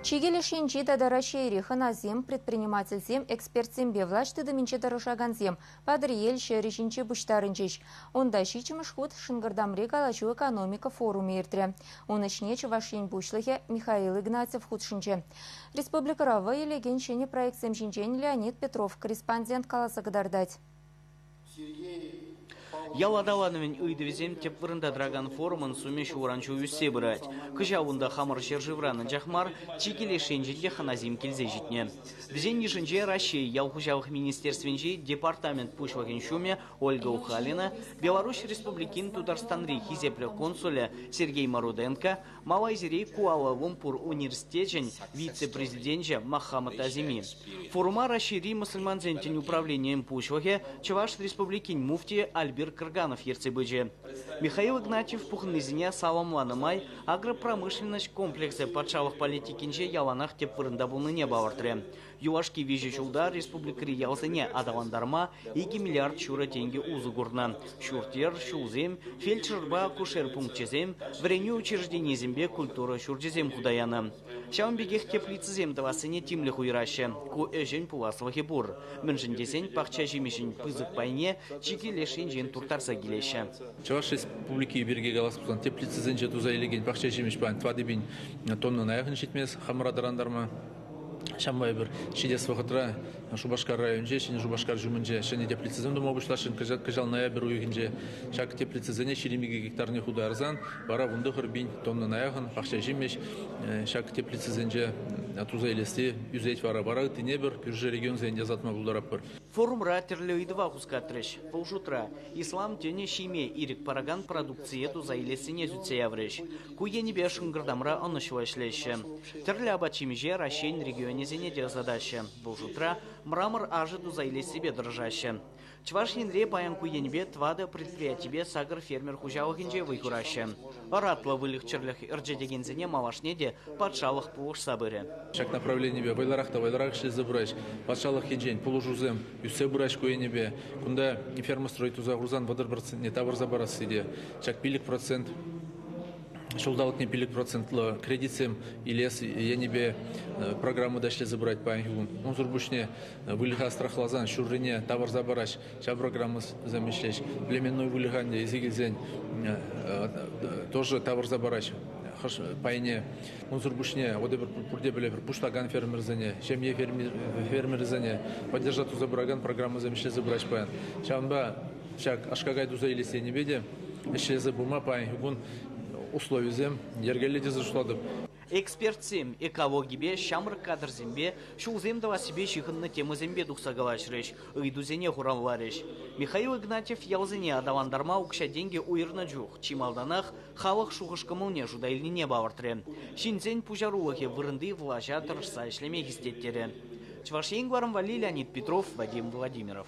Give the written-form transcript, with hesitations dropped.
Чикӗ леш енчи тата Раҫҫейри хӑнасем, предпринимательсем, экспертсемпе влаҫ тытӑмӗнче тӑрӑшакансем Патӑрьел ҫӗрӗ ҫинче пуҫтарӑнчӗҫ. Унта ҫиччӗмӗш хут Шӑнкӑртамри калаҫу экономика форумӗ иртрӗ. Ун ӗҫне Чӑваш Ен Пуҫлӑхӗ Михаил Игнатьев хутшӑнчӗ. Республикӑра вӑй илекен ҫӗнӗ проектсем ҫинчен Леонид Петров корреспондент каласа кӑтартать. Ял аталанӑвӗн ыйтӑвӗсем тӗп вырӑнта тӑракан форумӑн сумӗ ҫулран-ҫул ӳссе пырать. Кӑҫал унта хамӑр ҫӗршывран анчах мар, чикӗ леш енчен те хӑнасем килсе ҫитнӗ. Вӗсен йышӗнче Раҫҫей ял хуҫалӑх министерствинчи департамент пуҫлӑхӗн ҫумӗ Ольга Ухалина, Беларуҫ Республикин Тутарстанри хисеплӗ консулӗ Сергей Маруденко, Малайзири Куала-Лумпур университечӗн вице-президенчӗ Махамат Азими. Форума Раҫҫейри мӑсӑльмансен тӗн управленийӗн пуҫлӑхӗ, Чӑваш Республикин муфтийӗ Альбир Крганов ертсе пычӗ. Михаил Игнатьев пухӑннисене саламланӑ май агропромышленноҫ комплексӗ патшалӑх политикинче яланах тӗп вырӑнта пулнине палӑртрӗ. Юлашки виҫӗ ҫулта республикӑри ялсене аталантарма 2 миллиард ҫурӑ тенкӗ усӑ курнӑ. Ҫурт-йӗр, ҫулсем, фельдшерпа акушер пункчӗсем, вӗренӳ учрежденийӗсемпе культура ҫурчӗсем хута янӑ. Ҫавӑн пекех теплицӑсем тӑвассине тимлӗх уйӑраҫҫӗ. Ку ӗҫӗн пуласлӑхӗ пур. Мӗншӗн тесен пахча ҫимӗҫӗн пысӑк пайне чикӗ леш енчен турттарса килеҫҫӗ. Чӑваш Республики пирки калас пулсан, теплицӑсенче туса илекен пахча ҫимӗҫ паян 4 пин тоннӑна яхӑн ҫитмест хамӑра тӑрантарма. Ҫавӑнпа эпир ҫитес вӑхӑтра Шупашкар районӗнче, Ҫӗнӗ Шупашкар ҫумӗнче ҫӗнӗ теплицӑсем тума пуҫласшӑн. Кӑҫал ноябрь уйӑхӗнче ҫак теплицӑсене 22 гектарне хута ярсан вара 19 000 тоннӑна яхӑн пахча ҫимӗҫ ҫак теплицӑсенче туса илесси ӳсет вара. Вара ыттине пӗр кӳршӗ регионсене те ӑсатма пултаратпӑр. Форумра тӗрлӗ ыйтӑва хускатрӗҫ. Вӑл шутра ислам тӗнӗ ҫиме ирӗк паракан продукцие туса илессине сӳтсе яврӗҫ. Ку енӗпе Шӑнкӑртамра ӑнӑҫлӑ ӗҫлеҫҫӗ. Тӗрлӗ апат-ҫимӗҫе Раҫҫейӗн регионӗсене те ӑсатаҫҫӗ. Вӑл шутра мрамор ашӗ туса илессипе тӑрӑшаҫҫӗ. Чӑваш Енре паян ку енӗпе тӑватӑ предприятипе сакӑр фермер хуҫалӑхӗнче вӑй хураҫҫӗ. Ӑратлӑ выльӑх-чӗрлӗх ӗрчетекенсене малашне те патшалӑх пулӑшса пырӗ. Ҫак направленипе вӑйлӑрах та вӑйлӑрах ӗҫлесе пыраҫ. Патшалӑх енчен пулӑшусем ӳссе пыраҫ ку енӗпе. Кунта фермастрой туса хурсан 30 процентне тавӑрса парасси те ҫак 5% ҫулталӑкне 5 процентлӑ кредитсем илес енӗпе программа та ӗҫлесе пырать паянхи кун. Унсӑр пуҫне выльӑха страхласан ҫуррине тавӑрса параҫ. Ҫав программӑсем ӗҫлеҫ. Племенной выльӑха ӗнтӗ илсе килсен тоже тавӑрса параҫ хӑш пайне. Унсӑр пуҫне вот эпир пурте пӗлетпӗр, пуҫлакан фермерсене, ҫемье фермерӗсене поддержать туса пыракан программӑсем ӗҫлесе пыраҫ паян. Ҫавӑнпа ҫак аш-какай туса илес енӗпе те ӗҫлесе пыма паянхи кун условисем йӗркеллӗ тесе шутлатӑп. Экспертсем экологипе, ҫамрӑк кадрсемпе, ҫулсем тӑвассипе ҫыхӑннӑ темӑсемпе тухса калаҫрӗҫ, ыйтусене хуравларӗҫ. Михаил Игнатьев ялсене аталантарма укҫа-тенкӗ уйӑрнӑ чух чи малтанах халӑх шухӑш-кӑмӑлне шута илнине палӑртрӗ. Ҫынсен пуҫарулӑхӗ вырӑнти влаҫа тӑрӑшса ӗҫлеме хистет терӗ. Чӑваш Ен кӑларӑм валли Леонид Петров, Вадим Владимиров.